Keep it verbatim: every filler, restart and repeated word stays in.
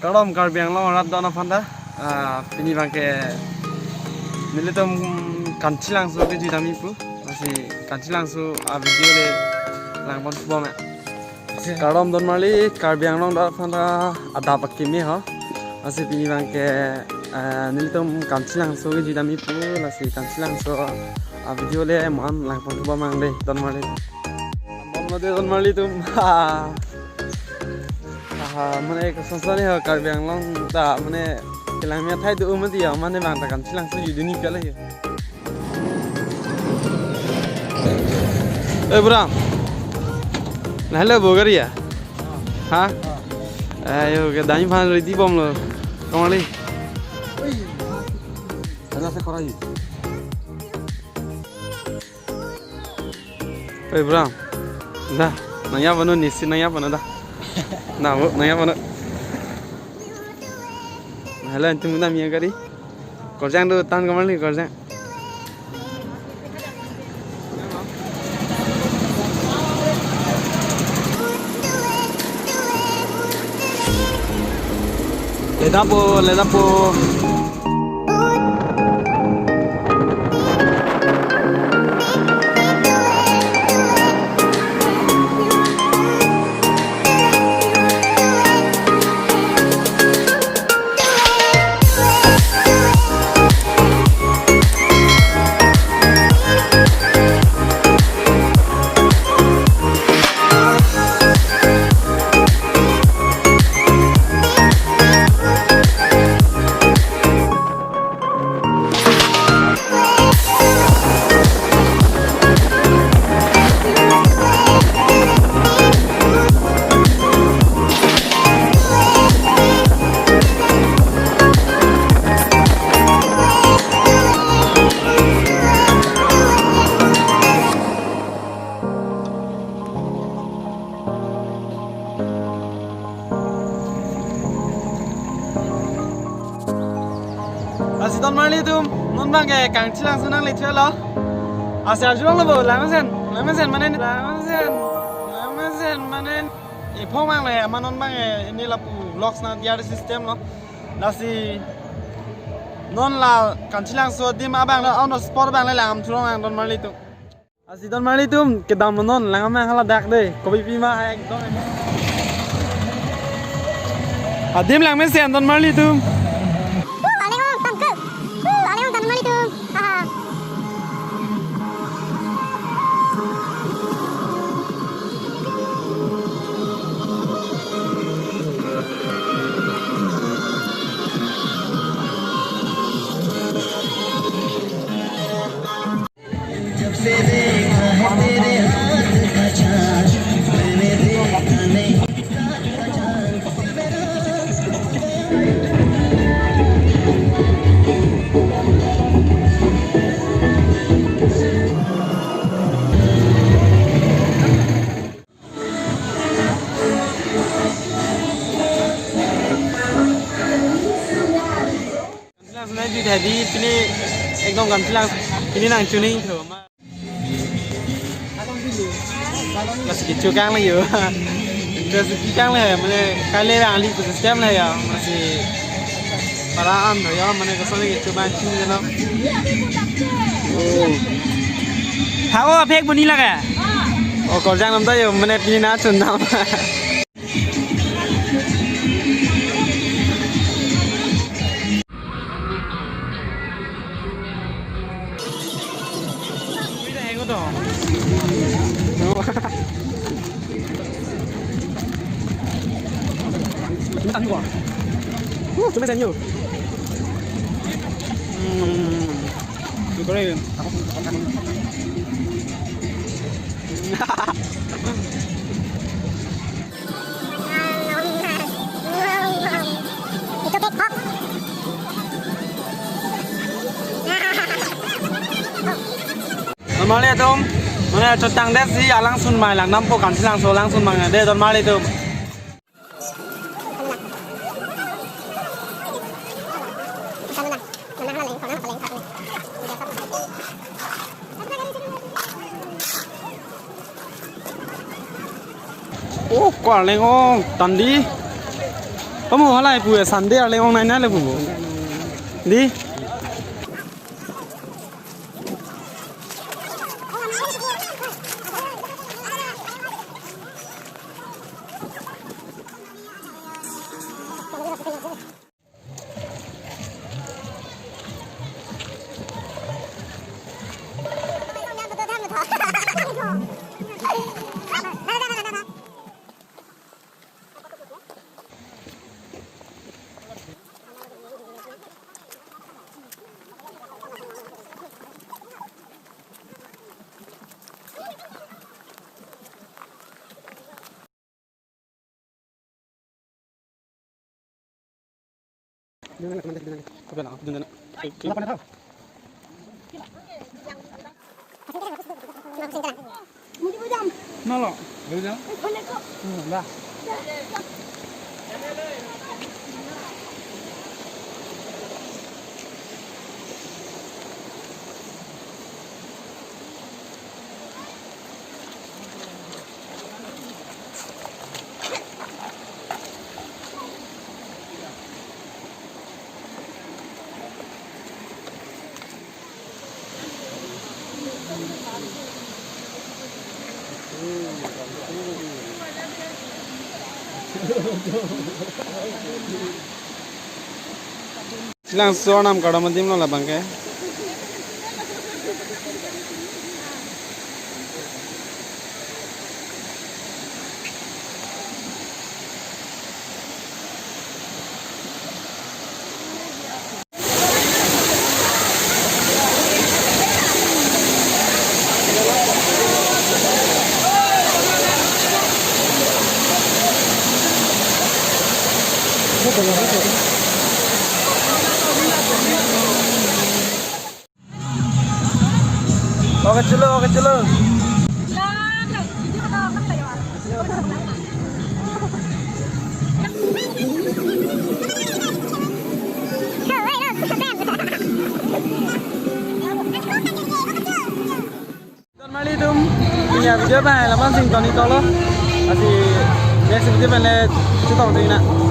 Kardom Karbi Anglong arat don aphan ta, ah, pini abangke nelitum Kanchilangso kejui damji pu, lasi Kanchilangso a-video le langpon thubom ya. Kardom don marli, Karbi Anglong arat aphan ta adap akimi ho. Lasi pini abangke, ah, nelitum Kanchilangso kejui damji pu, lasi Kanchilangso a-video le mo-an langpon thubom ang de don marli. Bom lo de don marlitum. Ha. Aha, mane kosonson ho Karbi Anglong ta mane kelang methai do mati ya, mane abang ta Kanchilangso jui dunji kali ya. Eh, bro. Nahale bo gari ya? Ha? Ayo, kedamji aphan ready bom lo. Kamali. Ada saya korai. Oi, bro. Da, nangya pano nisi nangya pano da. Da, bo, nangya pano. Hello, antum na miya gari. Korjang do tan kamal ni korjang. Ledapo, ledapo. Lasi don marlitum, non abangke Kanchilangso nangle thulo. Lasi arjulong lo bo, langmesen, langmesen mane, langmesen, langmesen mane. Iphong mang le, ama non abangke, ini lapu vlogs na diar system lo. Lasi non la Kanchilangso adim abang lo, on the spot abang le langdam thulong ang don marlitum. Lasi don marlitum, kedam non, langdam haladak de, kopi pima, ekdom. Adim langmesen don marlitum. Uh, aleng ong tangke. Uh, aleng ong tang marlitum. Ha, ha. Kanchilang sunai jui thadi pini ekdom Kanchilang pini nang chuning tho ma. Masih kecho kang lagi yo. Kecho kang lagi mane kali bang ali ku system lagi ya masih para an yo mane kosong kecho bang chini jano. Oh. Hao phek buni laga. Oh korjang nam ta yo mane pini na chun nam. Normally atum, mane chotang det si alangsun mai langdampo Kanchilangso alangsun mai de normally atum. Oh, ko aleng ong tandi. Kamu halai pu ya, Sunday arleng ong nai nai le pu mo. Di. Nalo. Langso arnam kardom adim lo labang ke. Oke, chalo, oke, chalo. Don marli atum, pini a-video pen la-an si toni tolo. Lasi next video pen le chetong ding nang.